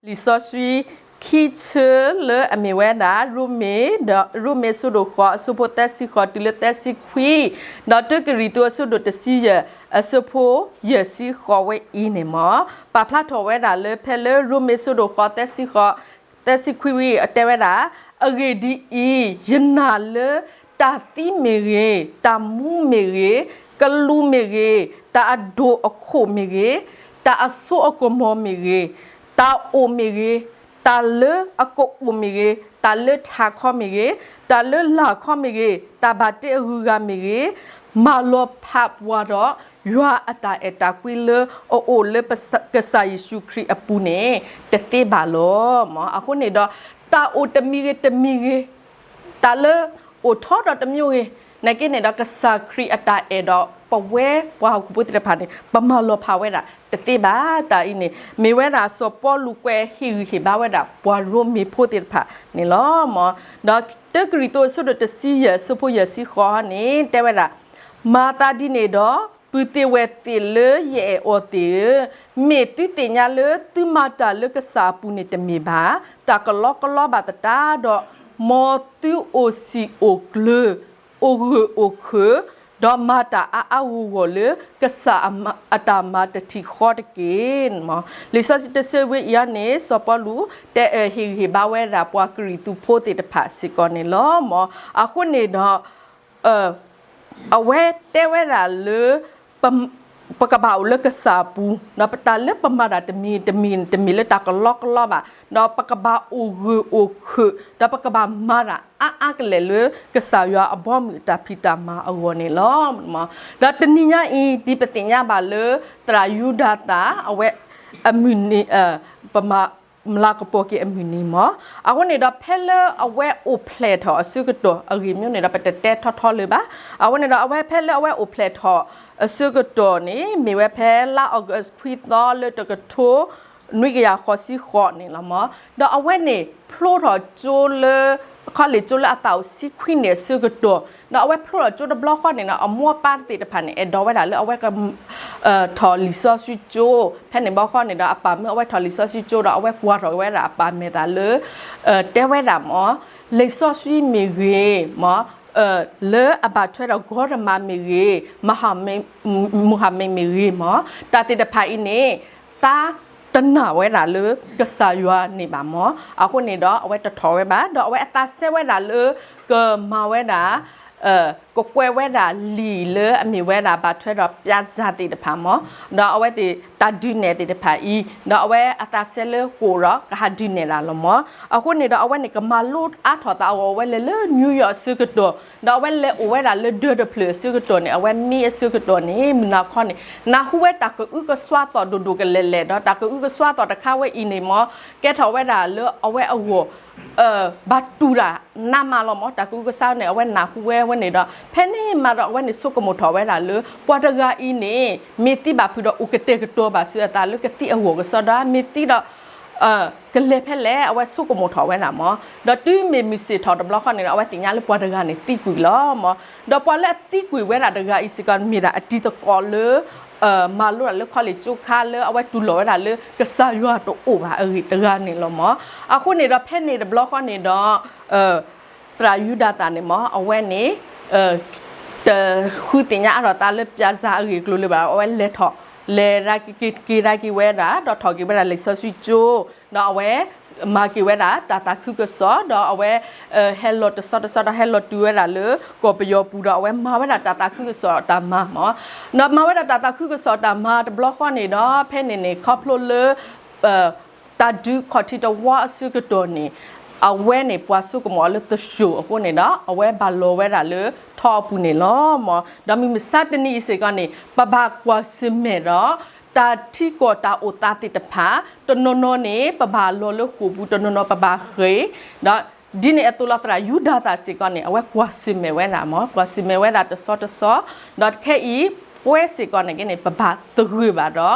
လံာ်စီဆှံခံဆၢလၢအမ့ၢ်ဝဲဒၣ် ရိမ့ၤ, ဒီးရိမ့ၤအဆၢဒိၣ်ဃိး အဆၢဖိသၢဆံဃိးတုၤလၢသၢဆံခွံ, ဒီးတၢကရံၣ်သူးအဆၢဒိၣ်တဆံယဲၢ် အဆၢဖိယဲၢ်ဆံဃိးဝဲအံၤန့ၣ်မ့ၢ် ပာ်ဖျါထီၣ်ဝဲဒၣ်လၢဖဲလၢရိမ့ၤအဆၢဒိၣ်ဃိး သၢဆံဃိး သၢဆံခွံဝဲအံၤ အတဲဝဲဒၣ်, အဂ့ၢ်ဒ်အံၤ, ယနာ်လၢတၢ်သံမ့ၢ်ဂ့ၤ, တၢ်မူမ့ၢ်ဂ့ၤ, ကလူးမ့ၢ်ဂ့ၤ, တၢ်အဒိၣ်အခိၣ်မ့ၢ်ဂ့ၤ, တၢ်အစိအကမီၤမ့ၢ်ဂ့ၤ, တၢ်အိၣ်မ့ၢ်ဂ့ၤ, တၢ်လၢအကအိၣ်မ့ၢ်ဂ့ၤ, တၢ်လၢထးခီမ့ၢ်ဂ့ၤ, တၢ်လၢလာ်ခီမ့ၢ်ဂ့ၤ, တၢ်ဘၣ်တ့အဂုၤအဂၤမ့ၢ်ဂ့ၤ, မၤလီၤဖးပှၤဒီး ယွၤအတၢ်အဲၣ်တၢ်ကွံလၢအအိၣ်လၢကစၢ်ယ့ၣ်ၡူးခရံာ်အပူၤန့ၣ် တသ့ဘၣ်လီၤ. အဃိန့ၣ်ဒီး တၢ်အိၣ်တမံၤဂ့ၤတမံၤဂ့ၤ, တၢ်လၢအိၣ်ထီၣ်ဒီးတမံၤဂ့ၤ, နာ်က့န့ၣ်ဒီး ကစၢ်ခရံာ်အတၢ်အဲၣ်ဒီးပဝဲပှၤဟီၣ်ခိၣ်ဖိသ့ၣ်တဖၣ်န့ၣ် ပမၤလီၤဖးဝဲဒၣ်တသ့ဘၣ်. တၢ်အံၤန့ၣ် မ့ၢ်ဝဲဒၣ်စီၤပီလူးကွဲးဟ့ၣ်ဂံၢ်ဟ့ၣ်ဘါဝဲဒၣ် ပှၤရိမ့ၤဖိသ့ၣ်တဖၣ်န့ၣ်လီၤ. ဒီးတၢကရံၣ်သူးအဆၢဒိၣ်တဆံယဲၢ် အဆၢဖိယဲၢ်ဆံဃိးန့ၣ် တဲဝဲဒၣ်, မၤသးဒ်န့ၣ်ဒီး ပုၢ်သ့ၣ်ဝဲၢ်သ့ၣ်လၢယအဲၣ်အီၤသ့ၣ်ဧၢ, မ့ၢ်သုသ့ၣ်ညါလၢသုမၤတၢ်လၢကစၢ်အပူၤန့ၣ်တမ့ၢ်ဘၣ်, တၢ်ကလီကလီဘၣ်သတးဒီး မ်သုအိၣ်စံာ်အိၣ်ကျၢၤ, အိၣ်ဂၢၢ်အိၣ်ခၢၣ်, ဒီးမၤတၢ်အါအါဂီၢ်ဂီၢ်လၢကစၢ်အတၢ်မၤတထံၣ်ဃီတက့ၢ်. လံာ်စီဆှံတဆၢဝဲအံၤန့ၣ် စီၤပီလူးတဲအၢဟ့ၣ်ဂံၢ်ဟ့ၣ်ဘါဝဲဒၣ်ပှၤကရံၣ်သူးဖိသ့ၣ်တဖၣ်စ့ၢ်ကီးန့ၣ်လီၤ. အဃိန့ၣ်ဒီး အဝဲတဲဝဲဒၣ်လၢ ပကဘၣ်အိၣ်လၢကစၢ်အပူၤ, ဒီးပတၢ်လၢပမၤတၢ်တမံၤတမံၤတမ့ၢ်လၢတၢ်ကလီကလီဘၣ်, ဒီးပကဘၣ်အိၣ်ဂၢၢ်အိၣ်ခၢၣ်, ဒီးပကဘၣ်မၤတၢ်အါအါကလဲာ်လၢ ကစၢ်ယွၤအဘီအမုၢ်အတၢ်ဖံးတၢ်မၤအဂီၢ်န့ၣ်လီၤ. ဒီးတနံၤညါအံၤ ဒ်ပသ့ၣ်ညါဘၣ်လၢ သရၣ်ယူဒၤသၣ် အဝဲအမုၢ်နံၤ ပမၤလၤကပီၤက့ၤအမုၢ်နံၤမ့ၢ်, အဃိန့ၣ်ဒီး ဖဲလၢအဝဲအိၣ်ဖျဲၣ်ထီၣ်အဆၢကတီၢ် အဂ့ၢ်မ့ၢ်န့ၣ်ဒီး ပတတဲထီထီလၢၤဘၣ်. အဃိန့ၣ်ဒီး အဝဲဖဲလၢအဝဲအိၣ်ဖျဲၣ်ထီၣ်အဆၢကတီၢ်န့ၣ် မ့ၢ်ဝဲဖဲလါအီကူးခွံသီလၢတကထိ နွံကယၤဃိးဆံဃိးန့ၣ်လီၤမ့ၢ်. ဒီးအဝဲန့ၣ်ဖျိထီၣ်ကၠိလၢ ခီလ့ၣ်ကၠိလၢအသးအိၣ်ဆံခွံနံၣ်အဆၢကတီၢ်, ဒီးအဝဲဖျိထီၣ်ကၠိတဘျီဃီန့ၣ်ဒီး အမိၢ်အပၢ်သ့ၣ်တဖၣ်န့ၣ် အဲၣ်ဒိးဝဲဒၣ်လၢအဝဲက ထီၣ်လံာ်စီဆှံကၠိ, ဖဲန့ၣ်ဘျီဃီန့ၣ်ဒီး အပၢ်မၢအဝဲထီၣ်လံာ်စီဆှံကၠိဒီး အဝဲကွၢ်ထီၣ်ဝဲဒၣ်အပၢ်မဲာ်သးလၢ တဲဝဲဒၣ်မ့ၢ် လံာ်စီဆှံမ့ၢ်ဂ့ၤမ့ၢ် လၢအဘၣ်ထွဲဒီးဂီၤတမးမ့ၢ်ဂ့ၤ, မူဟၤမ့ၣ်မ့ၢ်ဂ့ၤမ့ၢ် တၢ်သ့ၣ်တဖၣ်အံၤန့ၣ် သးတနာ်ဝဲဒၣ်လၢကစၢ်ယွၤန့ၣ်ဘၣ်မ့ၢ်. အဃိန့ၣ်ဒီး အဝဲတထီၣ်ဝဲဘၣ်, ဒီးအဝဲအသးစဲဝဲဒၣ်လၢ ကမၤဝဲဒၣ် ကကွဲးဝဲဒၣ်လံာ်လၢအမ့ၢ်ဝဲဒၣ်ဘၣ်ထွဲဒီး ပြဇာတ် သ့ၣ်တဖၣ်မ့ၢ်, ဒီးအဝဲသ့ၣ်တၢ်ဒုးနဲၣ်သ့ၣ်တဖၣ်အံၤ, ဒီးအဝဲအသးစဲလၢဃိာ်ဒီး ကဟးဒုးနဲၣ်ဒၣ်လီၤမ့ၢ်. အဃိန့ၣ်ဒီး အဝဲန့ၣ်ကမၤလိအါထီၣ်သးအဂီၢ် အဝဲလဲၤလၢ New York အဆၢကတီၢ်, ဒီးအဝဲလဲၤအိၣ်ဝဲဒၣ်လၢဒၢတဖျၢၣ်အဆၢကတီၢ်န့ၣ် အဝဲမံအဆၢကတီၢ်န့ၣ် မုၢ်နၤခီန့ၣ် နၢ်ဟူဝဲတၢ်ကအုကစွါသီၣ်ဒိၣ်ဒိၣ်ကလဲာ်လဲာ်, ဒီးတၢ်ကအုကစွါသီၣ်တခါဝဲအံၤန့ၣ်မ့ၢ် ကဲထီၣ်ဝဲဒၣ်လၢအဝဲအဂီၢ် ဘၣ်တူၢ်တၢ်နးမးလီၤမ့ၢ်. တၢ်ကအုကစွါန့ၣ် အဝဲနၢ်ဟူဝဲဝဲန့ၣ်ဒီး ဖဲန့ၣ်မးဒီး အဝဲန့ၣ်ဆိကမိၣ်ထီၣ်ဝဲဒၣ်လၢ ပှၤတဂၤအံၤန့ၣ် မ့ၢ်သံဘၣ်ဖုးဒီး အိၣ်ကတဲာ်ကတီၤဘၣ်ဆူအသးလၢကသံအဂီၢ်ကစီဒီး မ့ၢ်သံဒီး ကလဲၤဖဲလဲၣ် အဝဲဆိကမိၣ်ထီၣ်ဝဲဒၣ်မ့ၢ်. ဒီးတုၤမ့ၢ်မုၢ်ဆ့ၣ်ထီၣ်တဘျီဃီန့ၣ်ဒီး အဝဲသ့ၣ်ညါလၢပှၤတဂၤန့ၣ်သံကွံာ်လီၤမ့ၢ်. ဒီးပှၤလၢအသံကွံာ်ဝဲဒၣ်တဂၤအံၤစ့ၢ်ကီး မ့ၢ်ဒၣ်အတံၤသကိးလၢ မၤလိဒၣ်လၢ college ကၠိခါလၢအဝဲတူၢ်လိာ်ဝဲဒၣ်လၢကစၢ်ယွၤတအိၣ်ဘၣ်အဂ့ၢ်တဂၤန့ၣ်လီၤမ့ၢ်. အဃိန့ၣ်ဒီး ဖဲန့ၣ်တဘျီဃီန့ၣ်ဒီး သရၣ်ယူဒၤသၣ်န့ၣ်မ့ၢ် အဝဲန့ၣ် တဃုသ့ၣ်ညါအါထီၣ်သးလၢ ပြဇာတ် အဂ့ၢ်အကျိၤလၢၤဘၣ်. အဝဲလဲၤထီၣ် လဲၤက့ၤကဒါက့ၤဝဲဒၣ် ဒီးထီၣ်က့ၤဝဲဒၣ်လံာ်စီဆှံကၠိ, ဒီးအဝဲမၤက့ၤဝဲဒၣ်တၢ်သးခုကစီၣ်, ဒီးအဝဲ ဟဲလီၤတဆီတဆီဒီး ဟဲလီၤတုၤဝဲဒၣ်လၢကီၢ်ပယီၤပူၤဒီး အဝဲမၤဝဲဒၣ်တၢ်သးခုကစီၣ်အတၢ်မၤမ့ၢ်. ဒီးမၤဝဲဒၣ်တၢ်သးခုကစီၣ်အတၢ်မၤတဘျီဃီန့ၣ်ဒီး ဖဲန့ၣ်န့ၣ် ခီဖျိလၢ တၢ်ဒုးခီၣ်ထံးတဝီအဆၢကတီၢ်န့ၣ် အဝဲန့ၣ်ပှၤဆိကမိၣ်အီၤလၢသယိၣ်အဃိန့ၣ်ဒီး အဝဲဘၣ်လီၤဝဲဒၣ်လၢထီအပူၤန့ၣ်လီၤမ့ၢ်. ဒီးမုၢ်မဆါတနံၤအံၤစ့ၢ်ကီးန့ၣ် ပဘၣ်ကွၢ်ဆၢၣ်မဲာ်ဒီး တၢ်ထံကီၢ်တၢ်အိၣ်သးသ့ၣ်တဖၣ် တနီၤနီၤန့ၣ် ပဘၣ်လီၤလၢဃိာ်ပူၤ တနီၤနီၤပဘၣ်ဃ့ၢ်, ဒီးဒ်န့ၣ်အသိးလီၤ သရၣ်ယူဒၤသၣ်စ့ၢ်ကီးန့ၣ် အဝဲကွၢ်ဆၢၣ်မဲာ်ဝဲဒၣ်မ့ၢ် ကွၢ်ဆၢၣ်မဲာ်ဝဲဒၣ်တဆီတဆီ, ဒီးခဲအံၤ ပဝဲစ့ၢ်ကီးန့ၣ်က့န့ၣ် ပဘၣ်သဂၢၢ်ဘၣ်ဒီး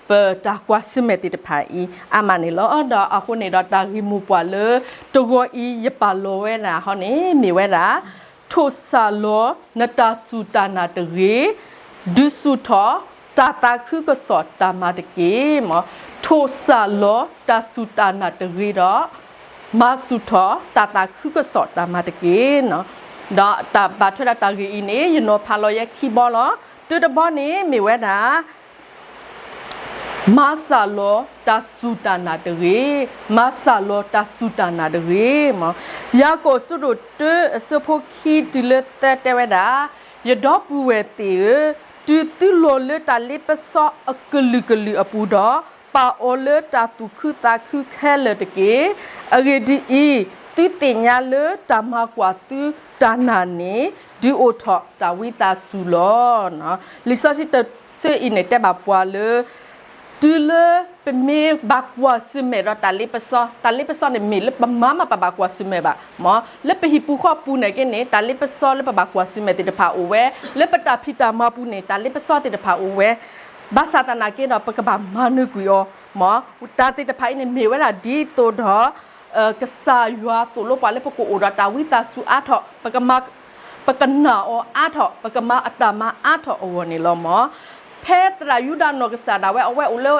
ပတၢ်ကွၢ်ဆၢၣ်မဲာ်သ့ၣ်တဖၣ်အံၤအါမးန့ၣ်လီၤ. ဒီးအဃိန့ၣ်ဒီး တၢ်ဂ့ၢ်မိၢ်ပှၢ်လၢတဂီၤအံၤ ယပာ်လီၤဝဲဒၣ်ဟီန့ၣ် မ့ၢ်ဝဲဒၣ် ထိၣ်စၢ်လီၤနတၢ်စူၢ်တၢ်နာ်တဂ့ၤ, ဒုးဆူၣ်ထီၣ်တၢ်သးခုကစီၣ်တၢ်မၤတက့ၢ်မ့ၢ်. ဆိၣ်စၢ်လီၤတၢ်စူၢ်တၢ်နာ်တဂ့ၤဒီး မၤဆူၣ်ထီၣ်တၢ်သးခုကစီၣ်တၢ်မၤတက့ၢ်. ဒီးတၢ်ဘၣ်ထွဲဒီးတၢ်ဂ့ၢ်အံၤန့ၣ် ယနီၤဖးလီၤယဲခံဘီလီၤ. တၢတဘီန့ၣ်မ့ၢ်ဝဲဒၣ် မၤစၢ်လီၤတၢ်စူၢ်တၢ်နာ်တဂ့ၤ, မၤစၢ်လီၤတၢ်စူၢ်တၢ်နာ်တဂ့ၤ. ယၤကိာ်အဆၢဒိၣ်တၢအဆၢဖိခံတုၤလၢသၢတဲဝဲဒၣ်, ယဒီပုၢ်ဝဲၢ်သ့ၣ်ဧၢ, တုၤသုလီၤလၢတၢ်လ့ပစီအကလုာ်ကလုာ်အပူၤဒီး, ပာ်အီၤလၢတၢ်သူၣ်ခုသးခုခဲလၢာ်တက့ၢ်. အဂ့ၢ်ဒ်အံၤ, သုသ့ၣ်ညါလၢတၢ်မၤကွၢ်သုတၢ်နာ်န့ၣ် ဒုးအိၣ်ထီၣ်တၢ်ဝံသးစူၤလီၤ. လံာ်စီဆှံတဆၢအံၤန့ၣ် တဲဘၣ်ပှၤလၢ တုၤလၢပမ့ၢ်ဘၣ်ကွၢ်ဆၢၣ်မဲာ်ဒီးတၢ်လ့ပစီ, တၢ်လ့ပစီန့ၣ်မ့ၢ်လၢပမၤမးပဘၣ်ကွၢ်ဆၢၣ်မဲာ်ဘၣ်, မ်လၢပဟံၣ်ပူၤဃီပူၤန့ၣ်က့န့ၣ် တၢ်လ့ပစီလၢပဘၣ်ကွၢ်ဆၢၣ်မဲာ်သ့ၣ်တဖၣ်အိၣ်ဝဲ, လၢပတၢ်ဖံးတၢ်မၤပူၤန့ၣ် တၢ်လ့ပစီသ့ၣ်တဖၣ်အိၣ်ဝဲ, ဘၣ်ဆၣ်သနာ်က့ဒီးပကဘၣ်မၤနၢၤကွံာ်အီၤ, မ်တၢ်သ့ၣ်တဖၣ်အံၤန့ၣ်မ့ၢ်ဝဲဒၣ်ဒ်သိးဒီး ကစၢ်ယွၤသိၣ်လိပှၤလၢပကအိၣ်ဒီးတၢ်ဝံသးစူၤအါထီၣ်, ပကနာ်အီၤအါထီၣ်, ပကမၤအတၢ်မၤအါထီၣ်အဂီၢ်န့ၣ်လီၤ. မ်ဖဲသရၣ်ယူဒၤနီၢ်ကစၢ်ဒၣ်ဝဲ အဝဲအိၣ်လၢ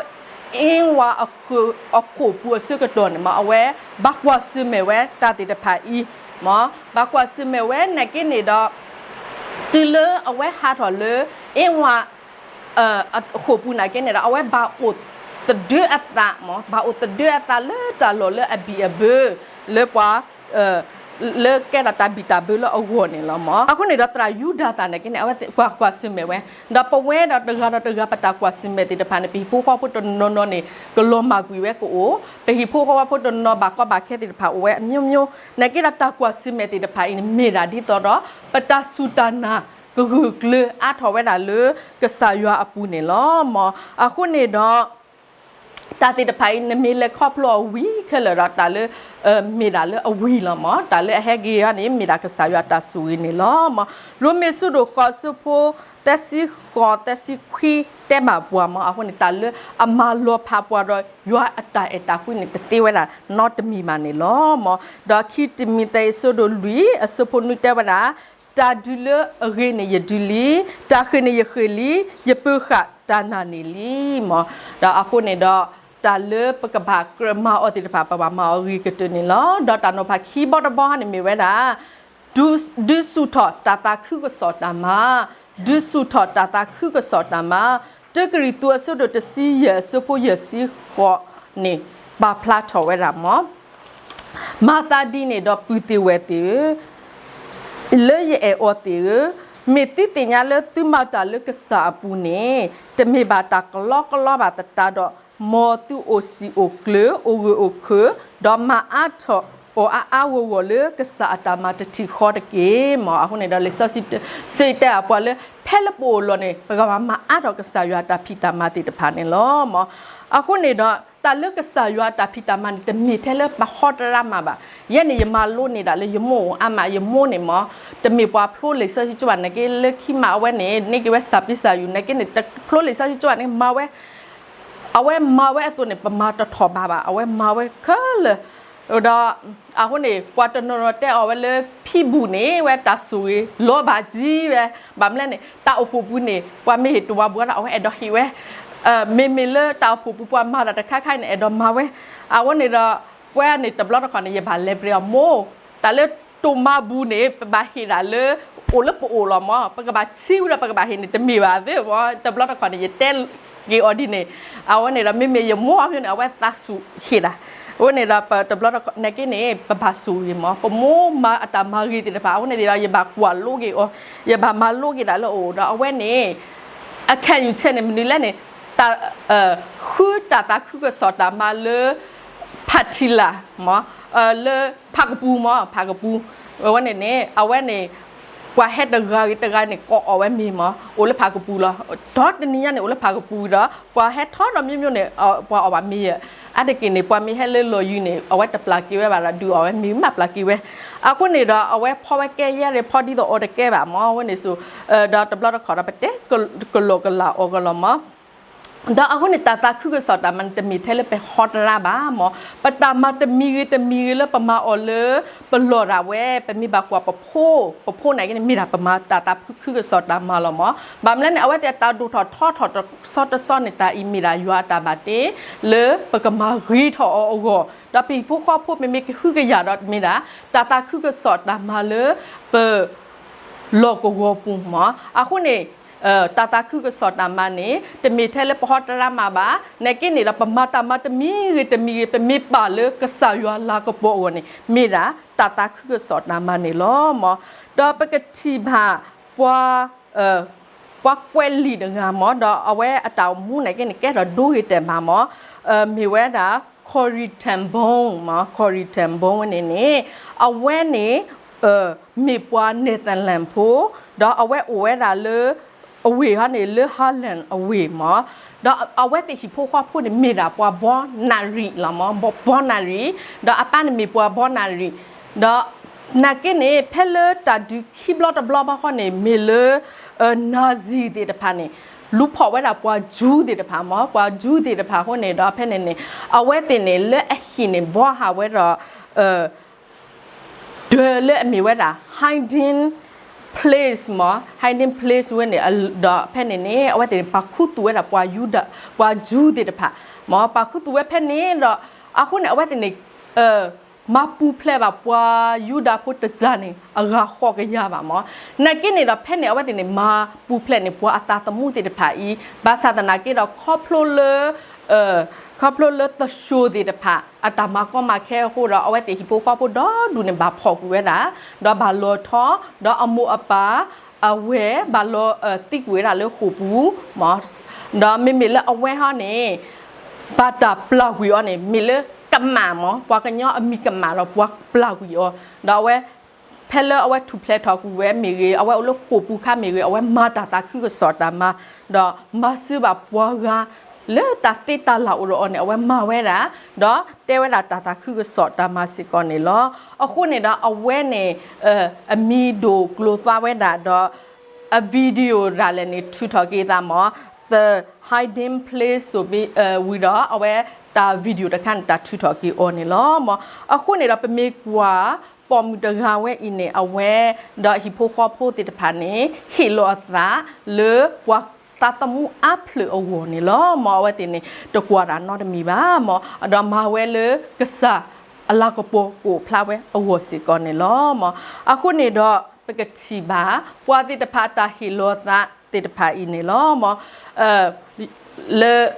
အ့ဝါအခိၣ်ပူၤအဆၢကတီၢ်န့ၣ် မ်အဝဲဘၣ်ကွၢ်ဆၢၣ်မဲာ်ဝဲတၢ်သ့ၣ်တဖၣ်အံၤ, မ်ဘၣ်ကွၢ်ဆၢၣ်မဲာ်ဝဲနာ်က့န့ၣ်ဒီး တုၤလၢအဝဲဟးထီၣ်လၢ အ့ဝါ အခိၣ်ပူၤနာ်က့န့ၣ်ဒီး အဝဲဘၣ်အိၣ်သဒၢအသး, မ်ဘၣ်အိၣ်သဒၢအသးလၢတၢ်လီၢ်လၢအဘံၣ်အဘၢ လၢပှၤ လၢကဲထီၣ်တၢ်ဘံၣ်တၢ်ဘၢလၢအဂီၢ်န့ၣ်လီၤ. မ်အဃိန့ၣ်ဒီးသရၣ်ယူဒၤသၣ်နာ်က့န့ၣ် အဝဲကွၢ်ကွၢ်ဆၢၣ်မဲာ်ဝဲ, ဒီးပဝဲဒီးတဂၤဒီးတဂၤပတၢ်ကွၢ်ဆၢၣ်မဲာ်သ့ၣ်တဖၣ်န့ၣ် ပဟံၣ်ဖိဃီဖိတနီၤနီၤန့ၣ် ကလီၤမၢ်ကွံာ်ဝဲကအိၣ်, ပဟံၣ်ဖိဃီဖိတနီၤနီၤဘၣ်ကီဘၣ်ခဲသ့ၣ်တဖၣ်အိၣ်ဝဲအမျိုးမျိုး, နာ်က့ဒီးတၢ်ကွၢ်ဆၢၣ်မဲာ်သ့ၣ်တဖၣ်အံၤန့ၣ် မ့ၢ်ဒၣ်ဒ်သိးဒီး ပတၢ်စူၢ်တၢ်နာ်ကဂၢၢ်ကျၢၤအါထီၣ်ဝဲဒၣ်လၢကစၢ်ယွၤအပူၤန့ၣ်လီၤ. မ်အဃိန့ၣ်ဒီး တၢ်သ့ၣ်တဖၣ်အံၤ နမ့ၢ်လဲၤခီဖျိအီၤဝံၤခဲလၢာ်ဒီး တၢ်လၢ မ့ၢ်ဒၣ်လၢအဝံၤလီၤ. မ်တၢ်လၢအဟဲက့ၤအီၤန့ၣ် မ့ၢ်ဒၣ်ကစၢ်ယွၤတၢ်ဆိၣ်ဂ့ၤန့ၣ်လီၤ. မ်ရိမ့ၤအဆၢဒိၣ်ဃိး အဆၢဖိသၢဆံဃိး သၢဆံခွံ တဲဘၣ်ပှၤ, မ်အဃိန့ၣ် တၢ်လၢအမၤလီၤဖးပှၤဒီးယွၤအတၢ်အဲၣ်တၢ်ကွံန့ၣ် တသ့ဝဲဒၣ်နီတမံၤဘၣ်န့ၣ်လီၤ. မ်ဒီးခံတံၤမသ့း အဆၢဒိၣ်လွံၢ် အဆၢဖိနွံတဲဝဲဒၣ်, တၢ်ဒုးလၢအဂ့ၤန့ၣ်ယဒုးလံ, တၢ်ဃ့ၢ်န့ၣ်ယဃ့ၢ်လံ, ယပၢၤဃာ်တၢ်နာ်န့ၣ်လံ. မ်ဒီးအဃိန့ၣ်ဒီး တၢ်လၢပကဘၣ်ကြၢးမၤအီၤသ့ၣ်တဖၣ် ပဘၣ်မၤအီၤဂ့ၤကတၢၢ်န့ၣ်လီၤ. ဒီးတၢ်နီၤဖးခံဘီတဘီန့ၣ်မ့ၢ်ဝဲဒၣ် ဒုးဆူၣ်ထီၣ်တၢ်သးခုကစီၣ်တၢ်မၤ, ဒုးဆူၣ်ထီၣ်တၢ်သးခုကစီၣ်တၢ်မၤ, တၢကရံၣ်သူး အဆၢဒိၣ်တဆံယဲၢ် အဆၢဖိယဲၢ်ဆံဃိးန့ၣ် ပာ်ဖျါထီၣ်ဝဲဒၣ် မ် မၤသးဒ်န့ၣ်ဒီးပုၢ်သ့ၣ်ဝဲၢ်သ့ၣ်ဧၢ, လၢယအဲၣ်အီၤသ့ၣ်ဧၢ, မ့ၢ်သုသ့ၣ်ညါလၢသုမၤတၢ်လၢကစၢ်အပူၤန့ၣ် တမ့ၢ်ဘၣ်တၢ်ကလီကလီဘၣ်သတးဒီး မ်သုအိၣ်စံာ်အိၣ်ကျၢၤ အိၣ်ဂၢၢ်အိၣ်ခၢၣ် ဒီးမၤအါထီၣ်အီၤအါအါဂီၢ်ဂီၢ်လၢကစၢ်အတၢ်မၤတထံၣ်ဃီတက့ၢ်. မ်အဃိန့ၣ်ဒီး လံာ်စီဆှံတဲအပှၤလၢ ဖဲလၢပအိၣ်လီၢ်န့ၣ် ပကဘၣ်မၤအါထီၣ်ကစၢ်ယွၤအတၢ်ဖံးတၢ်မၤသ့ၣ်တဖၣ်န့ၣ်လီၤ. မ်အဃိန့ၣ်ဒီး တၢ်လၢကစၢ်ယွၤအတၢ်ဖံးတၢ်မၤန့ၣ် တမ့ၢ်ထဲလၢပဟီတရါမၤဘၣ်. ယဲန့ၣ် ယမၤလိန့ၢ်ဒၣ်လၢယမိၢ်အိၣ်အါမး, ယမိၢ်န့ၣ် မ်တမ့ၢ်ပှၤဖျိလံာ်စီဆှံကၠိဘၣ်နာ်က့ လၢခံမးအဝဲန့ၣ် န့ၢ်က့ၤဝဲစၢ်ပံစၢ်ယူၤနာ်က့န့ၣ် တဖျိလံာ်စီဆှံကၠိဘၣ်န့ၣ် မၤဝဲ အဝဲမၤဝဲအသိးန့ၣ် ပမၤတထီၣ်ဘးဘၣ်, အဝဲမၤဝဲခဲလၢာ်. ဒီးအဃိန့ၣ် ပှၤတနီၤနီၤတဲအီၤဝဲလၢ ဖံဘူးန့ၣ် ဝဲတၢ်ဆိၣ်ဂ့ၤလီၤဘၣ်ကံဝဲ, ဘၣ်မနုၤလဲၣ်န့ၣ် တၢ်အိၣ်ဖှိၣ်ပူၤန့ၣ် ပှၤမ့ၢ်ဟ့ၣ်တဝါဘူးဒီး အဝဲအဲၣ်ဒိးဟ့ၣ်ဝဲ, မ့မ့ၢ်လၢတၢ်အိၣ်ဖှိၣ်ပူၤပှၤမၤတၢ်တခါခါအံၤန့ၣ် အဲၣ်ဒိးမၤဝဲ. အဃိန့ၣ်ဒီး ပှၤန့ၣ်တဘျီတခီၣ်န့ၣ် ယဘၣ်လဲၤပျဲအီၤ မိၢ် တၢ်လၢတိၢ်မါဘူးန့ၣ် ပဘၣ်ဟ့ၣ်ဒၣ်လၢ အိၣ်လၢပအိၣ်လီၤ မ် ပကဘၣ်ဆံးဝံၤဒီး ပကဘၣ်ဟ့ၣ်န့ၣ် တမ့ၢ်ဘၣ်သ့ မ် တဘျီတခီၣ်န့ၣ် ယတဲက့ၤအီၤဒ်န့ၣ်. အဝဲန့ၣ်ဒီး မ့မ့ၢ်ယမိၢ်အီၤန့ၣ် အဝဲသးစူၤဟ့ၣ်ဒၣ်. အဃိန့ၣ်ဒီး ပတဘျီတခီၣ်နာ်က့န့ၣ် ပဘၣ်ဆိၣ်ဂ့ၤ မ် ပမိၢ်မၤအတၢ်မၤဂ့ၤသ့ၣ်တဖၣ် အဃိန့ၣ်ဒီး ယဘၣ်ကွၢ်လိက့ၤအီၤ, ယဘၣ်မၤလိက့ၤဒၣ်လၢအအိၣ်ဒီး အဝဲန့ၣ် အခါယူၤဆဲးန့ၣ် မနုၤလဲၣ်န့ၣ် တၢ် ဃုတၢ်သးခုကစီၣ်တၢ်မၤလၢ ဖးထံလၢ် မ် လၢဖးကပူၤ မ် ဖးကပူၤ. အဝဲန့ၣ်န့ၣ် အဝဲန့ၣ် ပှၤဟဲတဂၤဂ့ၤတဂၤန့ၣ် ကိးအီၣ်ဝဲမ့ၤ မ် အိၣ်လၢဖးကပူၤလီၤ. ဒီတနံၤညါန့ၣ် အိၣ်လၢဖးကပူၤဒီး ပှၤဟဲထီၣ်ဒီး မျိုးမျိုး န့ၣ် ပှၤအီၣ်ဘၣ်မ့ၤဧါ. အါတက့ၢ်န့ၣ် ပှၤမ့ၢ်ဟဲလၢလီၢ်ယံၤန့ၣ် အဝဲတပျၢ်က့ၤဝဲဘၣ်ဒီး ဒုးအီၣ်ဝဲမ့ၤ မ့ၢ်ပျၢ်က့ၤဝဲ. အဃိန့ၣ်ဒီး အဝဲဖီဝဲကဲယဲၢ်ရ့ၣ် ဖီဒ်သိးအီၤတကဲဘၣ် မ် အဝဲန့ၣ်ဆိ ဒီးတဘျီတခီၣ်ဒီး ပတဲကလီၢ်ကလာ်အီၤကလီၤ မ် ဒီးအဃိန့ၣ် တၢ်သးခုကစီၣ်တၢ်မၤန့ၣ် တမ့ၢ်ထဲလၢပဟီတရါဘၣ်မၢ်. ပတၢ်မၤတမံၤဂ့ၤတမံၤဂ့ၤလၢပမၤအီၤလၢ ပလီၢ်ဒၣ်ဝဲ ပမ့ၢ်ဘၣ်ကွၢ်ပဖိ, ပဖိနာ်က့န့ၣ် မ့ၢ်ဒၣ်ပမၤတၢ်သးခုကစီၣ်တၢ်မၤလီၤမၢ်. ဘၣ်မနုၤလဲၣ်န့ၣ် အဝဲသ့ၣ်အတၢ်ဒိၣ်ထီၣ်ထီထီၣ်တဆီတဆီန့ၣ် တၢ်အံၤမ့ၢ်ဒၣ်ယွၤအတၢ်ဘၣ်တ့ လၢပကမၤဂ့ၤထီၣ်အီၤအဂီၢ်, ဒီးပဟံၣ်ဖိဃီဖိမ့မ့ၢ်ကဟုကယာ်ဒီးမ့ၢ်ဒၣ် တၢ်သးခုကစီၣ်တၢ်မၤလၢပ လီၢ်ကဝီၤပူၤမၢ်. အဃိန့ၣ် တၢ်သးခုကစီၣ်တၢ်မၤန့ၣ် တမ့ၢ်ထဲလၢပဟီတရါမၤဘၣ်, နာ်က့န့ၣ်ဒီး ပမၤတၢ်မၤတမံၤဂ့ၤတမံၤဂ့ၤ ပမ့ၢ်ပာ်လၢကစၢ်ယွၤလၤကပီၤအဂီၢ်န့ၣ် မ့ၢ်ဒၣ်တၢ်သးခုကစီၣ်တၢ်မၤန့ၣ်လီၤမၢ်. ဒီးပကထံၣ်ဘၣ် ပှၤ ပှၤကွဲးလံာ်တဂၤမၢ်, ဒီးအဝဲအတၢ်အိၣ်မူနာ်က့န့ၣ် ကဲထီၣ်ဒိဂ့ၤတဲာ်ဘၣ်မၢ်, မ့ၢ်ဝဲဒၣ် Corrie ten Boom မၢ်, Corrie ten Boom ဝဲန့ၣ်န့ၣ် အဝဲန့ၣ် မ့ၢ်ပှၤ Netherlands ဖိ, ဒီးအဝဲအိၣ်ဝဲဒၣ်လၢ အဝ့ၢ်ဟီန့ၣ် လၢ Holland အဝ့ၢ်မၢ်, ဒီးအဝဲသ့ၣ်ဟံၣ်ဖိဃီဖိန့ၣ် မ့ၢ်ဒၣ်ပှၤဘီနၣ်ရံၣ်လီၤမၢ်, ဘီနၣ်ရံၣ်, ဒီးအပၢ်န့ၣ်မ့ၢ်ပှၤဘီနၣ်ရံၣ်, ဒီးနာ်က့န့ၣ် ဖဲလၢတၢ်ဒုးခံဘျီတဘျီဘၣ်ဃီန့ၣ် မ့ၢ်လၢ Nazi သ့ၣ်တဖၣ်န့ၣ် လူၤဖီၣ်ဝဲဒၣ်ပှၤ Jew သ့ၣ်တဖၣ်မၢ်, ပှၤ Jew သ့ၣ်တဖၣ်အဃိန့ၣ်ဒီး ဖဲန့ၣ်န့ၣ် အဝဲသ့ၣ်န့ၣ် လၢအဟံၣ်န့ၣ် ဘီဟးဝဲဒီး ဒၢးလၢအမ့ၢ်ဝဲဒၣ် hiding place မၢ်, hiding place ဝဲန့ၣ်, ဒီးဖဲန့ၣ်န့ၣ် အဝဲသ့ၣ်န့ၣ် ပာ်ခူသူၣ်ဝဲဒၣ်ပှၤယူဒၤ, ပှၤ Jew သ့ၣ်တဖၣ်မၢ်, ပာ်ခူသူၣ်ဝဲဖဲန့ၣ်ဒီး အဃိန့ၣ် အဝဲသ့ၣ်န့ၣ် မၤပူၤဖျဲးဘၣ်ပှၤယူဒၤဖိတစၢ်န့ၣ် အဂၤဃိးကယၤဘၣ်မၢ်. နာ်က့န့ၣ်ဒီး ဖဲန့ၣ် အဝဲသ့ၣ်န့ၣ် မၤပူၤဖျဲးန့ၢ်ပှၤအသးသမူသ့ၣ်တဖၣ်အံၤ, ဘၣ်ဆၣ်သနာ်က့ဒီး ခီဖျိလၢ ခီဖျိလၢသၡိၣ်သ့ၣ်တဖၣ် အတၢ်မၤကီမၤခဲအဃိဒီး အဝဲသ့ၣ်ဟံၣ်ဖိဃီဖိဒီဒူၣ်န့ၣ် ဘၣ်ဖီၣ်ကွံာ်ဝဲဒၣ်, ဒီးဘၣ်လီၤထီ, ဒီးအမိၢ်အပၢ် အဝဲၢ် ဘၣ်လီၤသံကွံာ်ဝဲဒၣ်လၢဃိာ်ပူၤမၢ်. ဒီးမ့မ့ၢ်လၢအဝဲၢ်ဟီန့ၣ် ဘၣ်တၢ်ပျၢ်ကွံာ်အီၤန့ၣ် မ့ၢ်လၢကမၣ်မၢ်, ပှၤကညီအမံၤကမၣ်ဒီးပှၤပျၢ်ကွံာ်အီၤ, ဒီးအဝဲ ဖဲလၢအဝဲထူၣ်ဖျဲးထီၣ်ကွံာ်ဝဲမ့ၢ်ဂ့ၤ, အဝဲအိၣ်လၢဃိာ်ပူၤခါမ့ၢ်ဂ့ၤ, အဝဲမၤတၢ်သးခုကစီၣ်တၢ်မၤ, ဒီးမၤစၢၤဘၣ်ပှၤဂၤ လၢတၢ်သ့တၢ်လၢ်အိၣ်ဒီးအီၤန့ၣ် အဝဲမၤဝဲဒၣ်, ဒီးတဲဝဲဒၣ်တၢ်သးခုကစီၣ်တၢ်မၤစ့ၢ်ကီးန့ၣ်လီၤ. အဃိန့ၣ်ဒီးအဝဲန့ၣ် အမံၤဒိၣ်ကျိၤသွါဝဲဒၣ်ဒီး အ video ဒၣ်လဲာ်န့ၣ် ထုးထီၣ်က့ၤသးမၢ်, The Hiding Place ဆိုပြီး, ဝံၤဒီးအဝဲတၢ် video တခါန့ၣ် တၢ်ထုးထီၣ်က့ၤအီၤန့ၣ်လီၤမၢ်. အဃိန့ၣ်ဒီးပမ့ၢ်ကွၢ် ပိာ်မုၣ်တဂၤဝဲအံၤန့ၣ် အဝဲ ဒီးအဟံၣ်ဖိဃီဖိသ့ၣ်တဖၣ်န့ၣ် ဟ့ၣ်လီၤအသးလၢပှၤသးသမူအါဖျၢၣ်အဂီၢ်န့ၣ်လီၤမၢ်. အဝဲသ့ၣ်န့ၣ် တကွၢ်တၢ်နီတမံၤဘၣ်မၢ်, ဒီးမၤဝဲလၢကစၢ်အလၤကပီၤကအိၣ်ဖျါဝဲအဂီၢ်စ့ၢ်ကီးန့ၣ်လီၤမၢ်. အဃိန့ၣ်ဒီး ပကထံၣ်ဘၣ် ပှၤသ့ၣ်တဖၣ်အတၢ်ဟ့ၣ်လီၤသးသ့ၣ်တဖၣ်အံၤန့ၣ်လီၤမၢ်. လၢ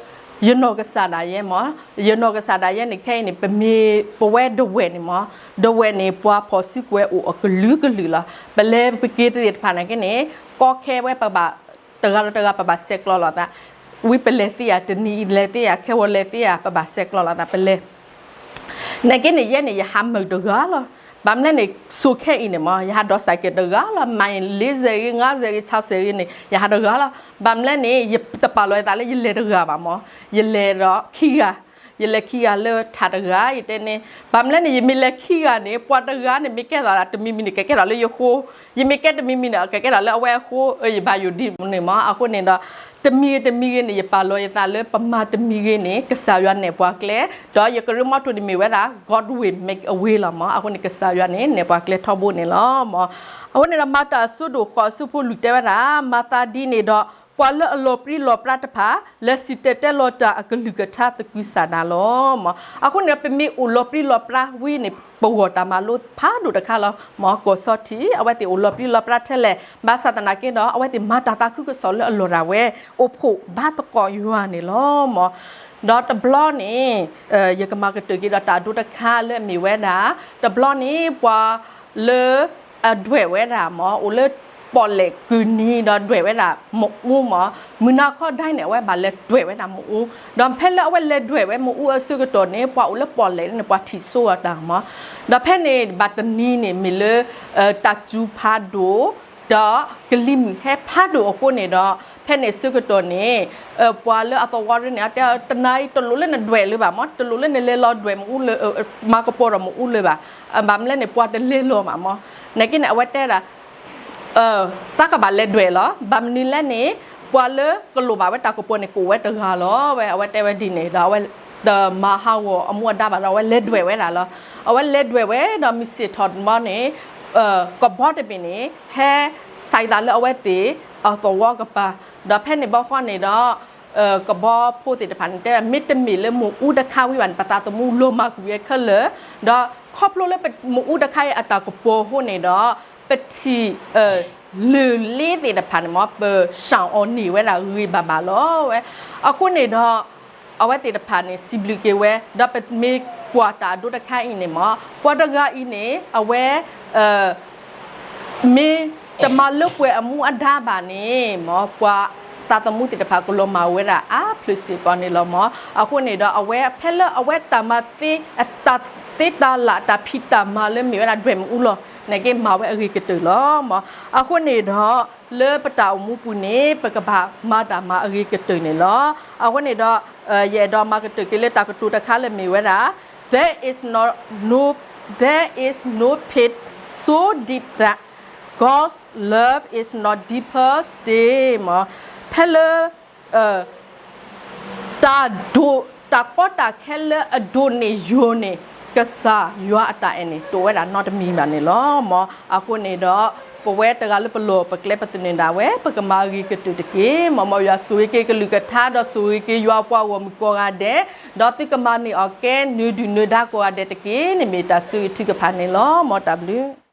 ယနီၢ်ကစၢ်ဒၣ်ယဲမၢ်, ယနီၢ်ကစၢ်ဒၣ်ယဲန့ၣ် ခဲအံၤန့ၣ် ပမ့ၢ်ပဝဲဒဝဲၢ်န့ၣ်မၢ်, ဒဝဲၢ်န့ၣ် ပှၤဖီၣ်စုကဝဲၤအိၣ်အကလုာ်ကလုာ်လီၤ. ပလဲၤပက့ၤသ့ၣ်တဖၣ်နာ်က့န့ၣ် ကီခဲဝဲပဘၣ် တဂၤလီၤတဂၤ ပဘၣ်ဆဲးကျိးလိာ်သး, ဝံၤပလဲၤသ့ဧါ တနံၤအံၤလဲၤသ့ဧါ ခဲဂီၤလဲၤသ့ဧါ ပဘၣ်ဆဲးကျိးလိာ်သး ပလဲၤ နာ်က့န့ၣ် ယဲန့ၣ် ယဟးမုာ်တဂၤလီၤ. ဘၣ်မနုၤလဲၣ်န့ၣ် ဆိးခဲအံၤန့ၣ်မၢ် ယဟးဒိးစဲးကဲးတဂၤလီၤ, မံၤ လေးဆယ် ဂ့ၤ ငါးဆယ် ဂ့ၤ ခြောက်ဆယ် ဂ့ၤန့ၣ် ယဟးတဂၤလီၤ. ဘၣ်မနုၤလဲၣ်န့ၣ် ယတပာ်လီၤယသးလၢ ယလဲၤတဂၤဘၣ်မၢ်, ယလဲၤဒီးခံဂၤ, ယလဲၤခံဂၤလၢထးတဂၤ ယတဲန့ၣ်, ဘၣ်မနုၤလဲၣ်န့ၣ် ယမ့ၢ်လဲၤခံဂၤန့ၣ် ပှၤတဂၤန့ၣ် မ့ၢ်ကဲထီၣ်တမံၤမံၤန့ၣ် ကကဲထီၣ်လၢယဃိ, ယမ့ၢ်ကဲတမံၤမံၤန့ၣ် ကကဲထီၣ်လၢအဝဲအဃိ, ယဘၣ်ယိၣ်ဒ်န့ၣ်မၢ်. အဃိန့ၣ်ဒီး တမံၤဂ့ၤတမံၤဂ့ၤန့ၣ် ယပာ်လီၤယသးလၢပမၤတမံၤဂ့ၤန့ၣ် ကစၢ်ယွၤနဲၣ်ပှၤကျဲ, ဒီးယကရၢမိၢ်ထိၣ်န့ၣ်မ့ၢ်ဝဲဒၣ် God will make a way လီၤမၢ်. အဃိန့ၣ် ကစၢ်ယွၤန့ၣ် နဲၣ်ပှၤကျဲထီဘိန့ၣ်လီၤမၢ်. အဃိန့ၣ်ဒီး မၤတၢ်အဆၢဒိၣ်ဃိးအဆၢဖိလွံၢ်တဲဝဲဒၣ် မၤသးဒ်န့ၣ်ဒီး ပှၤလၢအလီၤပြံလီၤပြါတဖၣ် လဲၤစံၣ်တဲၤတဲလီၤတၢ်အကလုၢ်ကထါသကုၤဆးဒးလီၤမၢ်. အဃိန့ၣ်ဒီး ပမ့ၢ်အိၣ်လီၤပြံလီၤပြါဝံၤန့ၣ် ပဂီၢ်တၢ်မၤလိဖးဒိၣ်တခါလီၤမၢ်. ကီၢ်ဆီထံး အဝဲသ့ၣ်အိၣ်လီၤပြံလီၤပြါထဲလဲၣ်, ဘၣ်ဆၣ်သနာ်က့ဒီး အဝဲသ့ၣ်မၤတၢ်သးခုကစီၣ်လၢအလီၢ်ဒၣ်ဝဲ အိၣ်ဖှိၣ်ဘါသကိးယွၤန့ၣ်လီၤမၢ်. ဒီးတဘျီန့ၣ် ယကမၤကတၢၢ်က့ၤဒီးတၢ်ဒိတခါလၢအမ့ၢ်ဝဲဒၣ် တဘျီန့ၣ် ပှၤလၢ အဒွဲၣ်ဝဲဒၣ်မၢ်, အိၣ်လၢပီၣ်လဲၣ်ကုၢ်နံၤဒီးဒွဲၣ်ဝဲဒၣ်မ့ၣ်အူမၢ်. မုၢ်နၤခီဒၣ်န့ၣ် အဝဲဘၣ်လဲၤဒွဲၣ်ဝဲဒၣ်မ့ၣ်အူ, ဒီးဖဲလၢအဝဲလဲၤဒွဲၣ်ဝဲမ့ၣ်အူအဆၢကတီၢ်န့ၣ် ပှၤအိၣ်လၢပီၣ်လဲၣ်န့ၣ် ပှၤထံၣ်ဆိအီၤတၢ်မၢ်. ဒီးဖဲန့ၣ် ဘၣ်တနံၤန့ၣ် မ့ၢ်လၢ တၢ်စူၤဖးဒိၣ် ဒီးကလံၤမုၢ်ဟဲဖးဒိၣ်အဃိန့ၣ်ဒီး ဖဲန့ၣ်အဆၢကတီၢ်န့ၣ် ပှၤလၢအသဝီရ့န့ၣ် အတဲ တနၤအံၤတလိၣ်လၢနဒွဲၣ်လၢၤဘၣ်မၢ်, တလိၣ်လၢနလဲၤလီၤဒွဲၣ်မ့ၣ်အူလၢ မၤကပီၤဒီးမ့ၣ်အူလၢၤဘၣ်. ဘၣ်မနုၤလဲၣ်န့ၣ် ပှၤတလဲၤလီၤဘၣ်မၢ်. နာ်က့န့ၣ် အဝဲတဲဒၣ် သးကဘၣ်လဲၤဒွဲၣ်လီၤ. ဘၣ်မနုၤလဲၣ်န့ၣ် ပှၤလၢကလိၣ်ဘၣ်ဝဲတၢ်ကပီၤန့ၣ် ကအိၣ်ဝဲတဂၤလီၤဝဲ, အဝဲတဲဝဲဒ်န့ၣ်ဒီး အဝဲတမၤဟးဂီၤအမူအဒါဘၣ်ဒီး အဝဲလဲၤဒွဲၣ်ဝဲဒၣ်လီၤ. အဝဲလဲၤဒွဲၣ်ဝဲဒီးမုၢ်ဆ့ၣ်ထီၣ်မီန့ၣ် ကဘီတဘ့ၣ်န့ၣ် ဟဲစဲးသးလၢအဝဲသ့ၣ်အသဝီကပၤ, ဒီးဖဲန့ၣ်ဘီဃီန့ၣ်ဒီး ကဘီဖိသ့ၣ်တဖၣ်န့ၣ် တဲဝဲ မ့တမ့ၢ်လၢမ့ၣ်အူတခါဝံၤဘၣ်န့ၣ် ပသးသမူလီၤမၢ်ကွံာ်ဝဲခဲလၢာ်, ဒီးခီဖျိလၢမ့ၣ်အူတခါအံၤအတၢ်ကပီၤအဃိန့ၣ်ဒီး ပထံၣ် လၢၢ်လ့သ့ၣ်တဖၣ်န့ၣ်မ့ၢ် ပစှၤအီၤန့ၢ်ဝဲဒၣ်ဂ့ၤဂ့ၤဘၣ်ဘၣ်လီၤဝဲ. အဃိန့ၣ်ဒီး အဝဲသ့ၣ်တဖၣ်န့ၣ် စံးဘျုးက့ၤဝဲ, ဒီးပမ့ၢ်ကွၢ်တၢ်အဒိတခါအံၤန့ၣ်မ့ၢ် ပှၤတဂၤအံၤန့ၣ် အဝဲ မ့ၢ်တမၤလၢပှဲၤအမူအဒါဘၣ်န့ၣ်မ့ၢ် ပှၤသးသမူသ့ၣ်တဖၣ်ကလီၤမၢ်ဝဲဒၣ်အါဖျၢၣ်စ့ၢ်ကီးန့ၣ်လီၤမ့ၢ်. အဃိန့ၣ်ဒီး အဝဲဖဲလၢအဝဲတၢ်မၤသ့ အတၢ်သ့တၢ်လၢ် တၢ်ဖံးတၢ်မၤလၢမ့ၢ်ဝဲဒၣ်ဒွဲၣ်မ့ၣ်အူလီၤ န့ၣ်က့မၤဝဲအဂ့ၤကတၢၢ်လီၤမ့ၢ်. အဃိန့ၣ်ဒီး လၢပတၢ်အိၣ်မူပူၤန့ၣ် ပကဘၣ်မၤတၢ်မၤအဂ့ၤကတၢၢ်န့ၣ်လီၤ. အဃိန့ၣ်ဒီး ယအဲၣ်ဒိးမၤကတၢၢ်က့ၤလၢတၢ်ကတိၤတခါလၢမ့ၢ်ဝဲဒၣ် There is no, no, there is no pit so deep that God's love is not deeper still မ့ၢ်. ဖဲလၢ တၢ်ဒိၣ် တၢ်ကီတၢ်ခဲလၢအဒိၣ်န့ၢ်ယိာ်န့ၢ် ကစၢ်ယွၤအတၢ်အဲၣ်န့ၣ် တအိၣ်ဝဲဒၣ်နီတမံၤဘၣ်န့ၣ်လီၤမ့ၢ်. အဃိန့ၣ်ဒီး ပဝဲတဂၤလၢပလီၢ်ပကျဲပသန့ၤဒၣ်ဝဲ ပကမၤအဂ့ၤကတၢၢ်တက့ၢ်မ့ၢ်. မ်ယွၤဆိၣ်ဂ့ၤက့ၤကလုၢ်ကထါ ဒီးဆိၣ်ဂ့ၤက့ၤယွၤအပှၤဂီၢ်မုၢ်ကိးဂၤဒဲး, ဒီးသုကမၤန့ၢ်အီၤကဲ နၢၤဒုၣ်နၢၤဒါကိးဂၤဒဲးတက့ၢ်န့ၣ် မ့ၢ်တၢ်ဆၢဂ့ၤထုကဖၣ်န့ၣ်လီၤမ့ၢ်. တၢ်ဘျုး